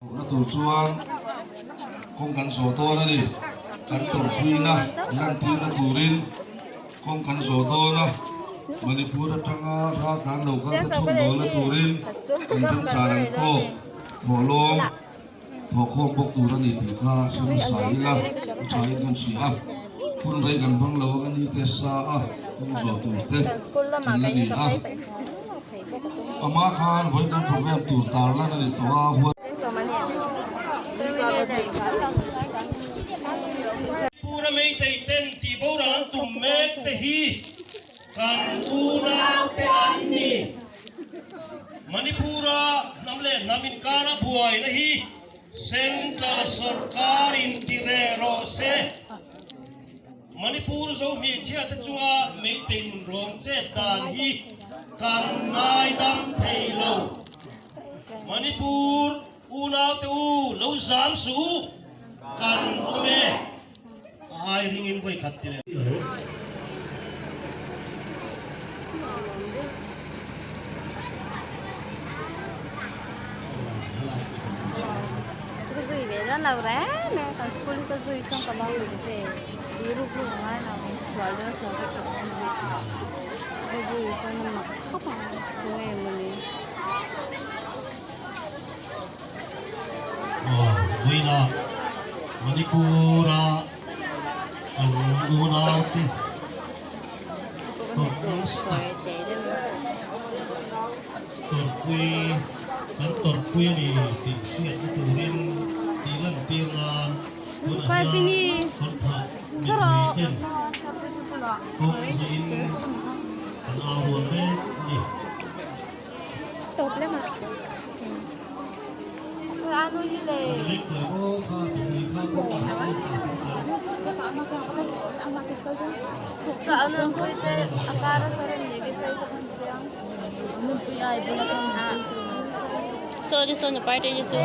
Thawhna tur chuan kawng kan zawh dawn a ni. Kan tawrhpuina lantirna turin kawng kan zawh dawn a, Manipur atanga raltlan lo kal te chhawm dawlna turin kan remchan ang tawk thawhlawm thawhkhawm bawk tur a ni tih kha hre hmasa ila a thain kan hria a. Hun rei kan hmang lo ang a ni te sa a kawng zawh tur te kan la ni a. Amah khan vawi kan program tur tar lan a ni tawh a, huat. Pura Meitei ten tih boral an tum mek te hi kan unau te an ni. Manipura hnam leh hnam inkara buaina hi Central sorkar in ti reh rawh se. Manipur zo hmeichhia te chunga Meitei nun rawng chet dan hi kan ngaidam thei lo. Manipur unau te u lo zam suh u, kan awm e. A ai ringin vawi khat ti leh. Ka zui ve dan lo reng reng kan school hi ka zui chuan ka bang ve ve ruk ruk a ngai lo sual deuh a sual ka chak em em ka zui chuan a mak khawp ang tunge mawni. Aw vawiinah Manipur-a kan unaute tawrhna nasa tak tawrhpui kan tawrhpui a ni tih hriatna turin tih lantir nan tunah hian kawrthah mipui ten kawng zawhin kan au rual mek a ni. Sorry sorry party ni chu.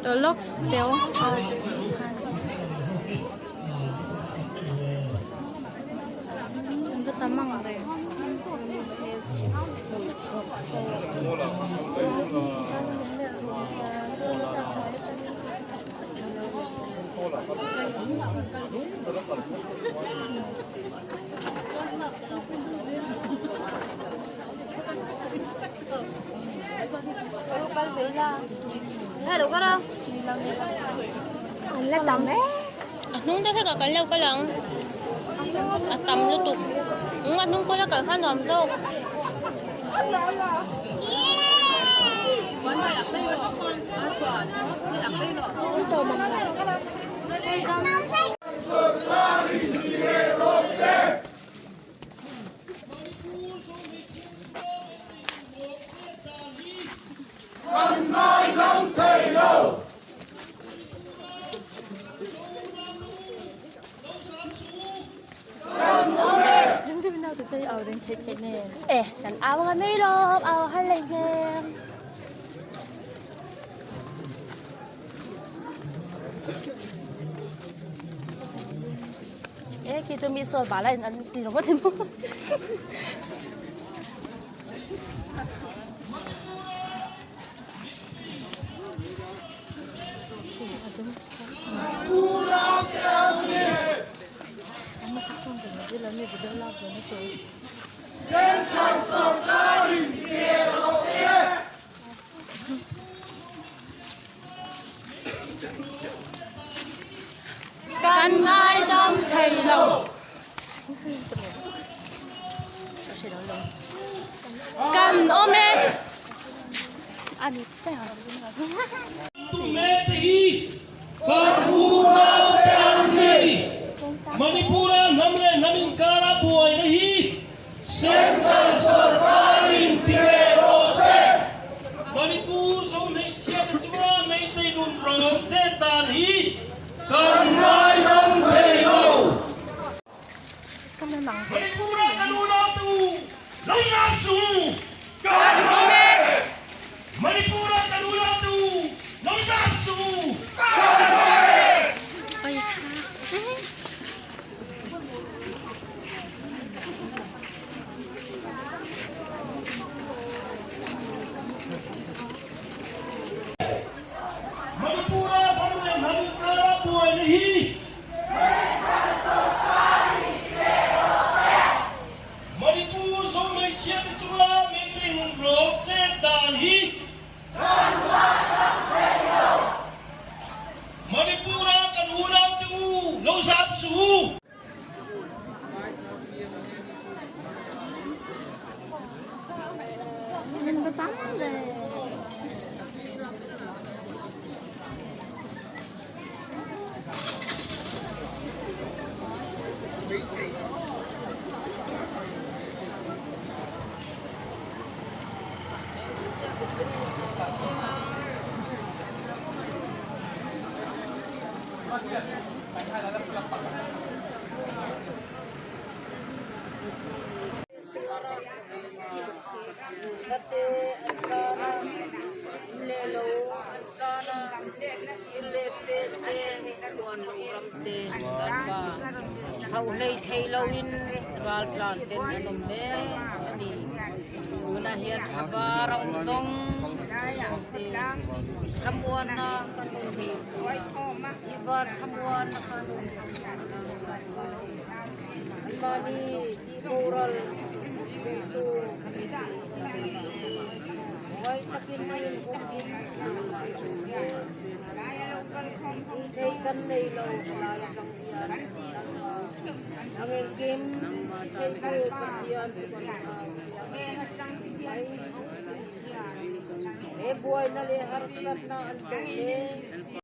To looks still. Tamang rin. A hnung te hlekah kan lo kal ang a tam lutuk a hnung pawh la kal kha nuam zawk. Eh, kan au nga mai lo, au har lei hmel. Eh, khi chu mi sawi bal a in an ti lo ngawt emaw. Kan ngaidam thei lo. Kan awm e. Tumete hi kan unaute an ni. Manipur-a hnam leh hnam inkara buaina hi Central sorkarin ti reh rawh se. Manipur zo hmeichhiate chuan Meitei nun rawng chet dan hi kan ngaidam thei lo. Manipur-a kan unaute u lo zam suh u, kan awm e! Manipur-a kan unaute u lo. hi Manipur zo hmeichhia te chunga Meitei nunrawng chet dan hi Manipur-a kan unaute u lo zam suh u. Hauhlei thei loin raltlan ten an awm mek a ni. Tunah hian thlava ram zawng te thlamuanna kan awm hi Ivan thlamuanna khan awm anmahni tih boral duhtu huai takin a inhumhim tih thei kan nei lo lai atang hian ang engkim theitu Pathian chu kan hau he buaina leh harsatna an tawh mek.